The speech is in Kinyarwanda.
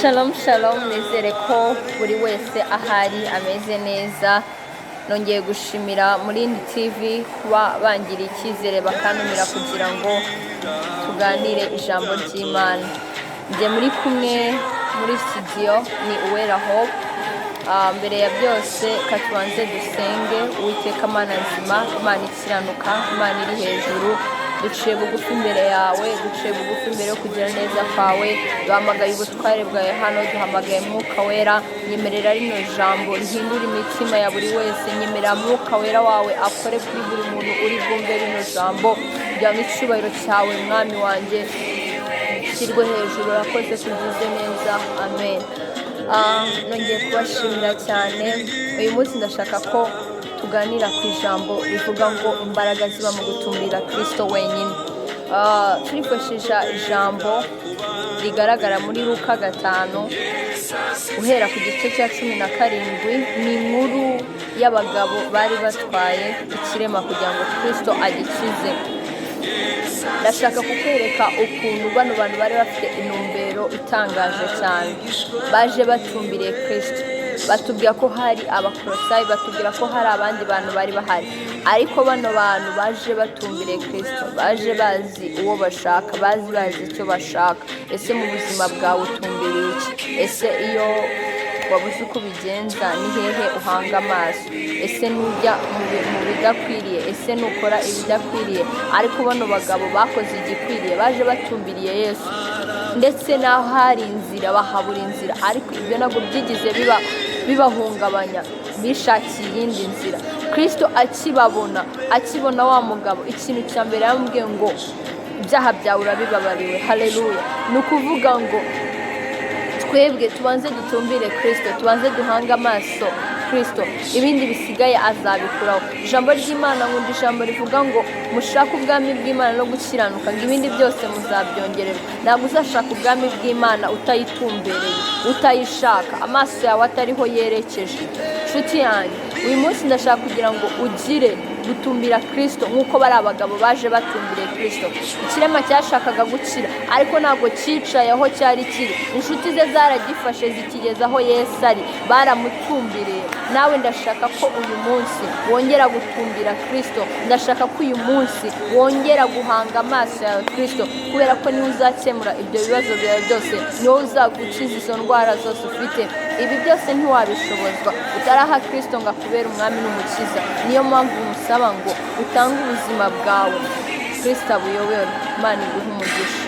Shalom shalom, nizere ko buri wese ahari ameze neza. Nongeye gushimira Murindi TV kuba bangiriye icyizere bakantumira kugira ngo tuganire ijambo ry'Imana. Njye muri kumwe muri studio ni Uwera Hope. Mbere ya byose katubanze dusenge. Uwiteka Mana nzima, Imana ikiranuka, Imana iri hejuru, duciye bugufi imbere yawe, duciye bugufi imbere yo kugira neza kwawe. Duhamagaye ubutware bwawe hano, duhamagaye Mwuka Wera. Nyemerera rino jambo rihindura imitima ya buri wese. Nyemerera Mwuka Wera wawe akore kuri buri muntu uri bwumve rino jambo, kugira ngo icyubahiro cyawe, Mwami wanjye, shyirwe hejuru. Urakoze, tugize neza, amen. Nongeye kubashimira cyane. Uyu munsi ndashaka ko tuganira ku ijambo rivuga ngo imbaraga ziba mu gutumbira Kirisito wenyine. Turifashisha ijambo rigaragara muri Luka 5, uhera ku gice cya 17. Ni inkuru y'abagabo bari batwaye ikirema kugira ngo Kirisito agikize. Ndashaka kukwereka ukuntu bano bantu bari bafite intumbero itangaje cyane. Baje batumbiriye Kirisito. Batubwira ko hari Abakorosayi, batubwira ko hari abandi bantu bari bahari, ariko bano bantu baje batumbiriye Kirisito, baje bazi uwo bashaka, bazi icyo bashaka. Ese mu buzima bwawe utumbiriye iki? Ese iyo wabuze uko ubigenza, ni hehe uhanga amaso? Ese nujya mu bidakwiriye? Ese nukora ibidakwiriye? Ariko bano bagabo bakoze igikwiriye, baje batumbiriye Yesu, ndetse n'aho hari inzira bahabura inzira, ariko ibyo ntabwo byigeze biba bibahungabanya, bishakiye iyindi nzira. Kirisito akibabona, akibona wa mugabo, ikintu cya mbere yamubwiye ngo: "Ibyaha byawe urabibabariwe." Haleluya! Ni ukuvuga ngo twebwe tubanze dutumbire Kirisito, tubanze duhange amaso Kirisito, ibindi bisigaye azabikuraho. Ijambo ry'Imana, nkunda ijambo rivuga ngo mushake ubwami bw'Imana no gukiranuka, ngo ibindi byose muzabyongererwa. Ntabwo uzashaka ubwami bw'Imana utayitumbereye, utayishaka, amaso yawe atariho yerekeje. Nshuti yanjye, uyu munsi ndashaka kugira ngo ugire gutumbira Kirisito nk'uko bari abagabo baje batumbiriye Kirisito. Ikirema cyashakaga gukira, ariko ntabwo cyicaye aho cyari kiri. Inshuti ze zaragifashe zikigeza aho Yesu ari, baramutumbiriye. Nawe ndashaka ko uyu munsi wongera gutumbira Kirisito. Ndashaka ko uyu munsi wongera guhanga amaso yawe Kirisito, kubera ko niwe uzakemura ibyo bibazo byawe byose, niwe uzagukiza izo ndwara zose ufite. Ibi byose ntiwabishobozwa utaraha Kirisito ngo akubere umwami n'umukiza. Niyo mpamvu musaba ngo utange ubuzima bwawe, Kirisito abuyobore. Imana iguhe umugisha.